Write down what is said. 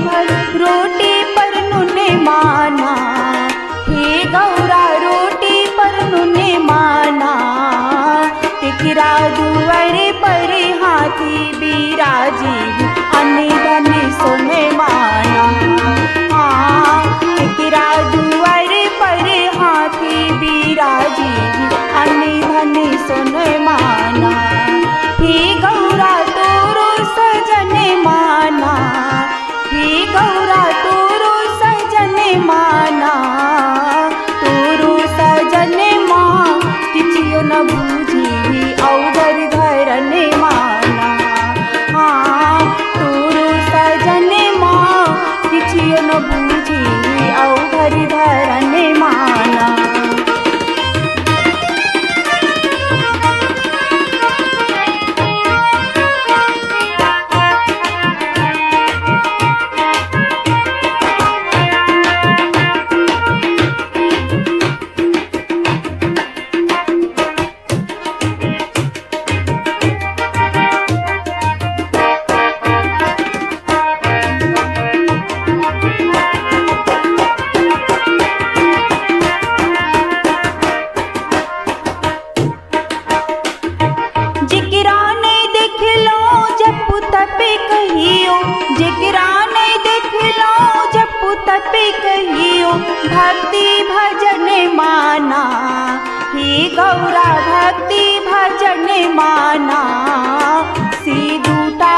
भर रोटी पर नुने माना, हे गौरा रोटी पर नुने माना। तिकरा दुआरे पर हाथी बिराजी अन्य धन सोने माना। हाँ तिकरा दुआरे पर हाथी बिराजी अन्य धन सोने माना। हे गौरा तोरो सजन माना, हे गौरा तोरो सजन माना। तोरो सजन माँ किछियो न बूझी औगर धरन माना। हाँ तोरो सजन माँ किछियो न बूझी औगर धरन माना। जिकरा नहीं देखलो जप तपे कहियो, जिकरा नहीं देखलो जप तपे कहियो। भक्ति भजन माना, हे गौरा भक्ति भजन माना। सीधूटा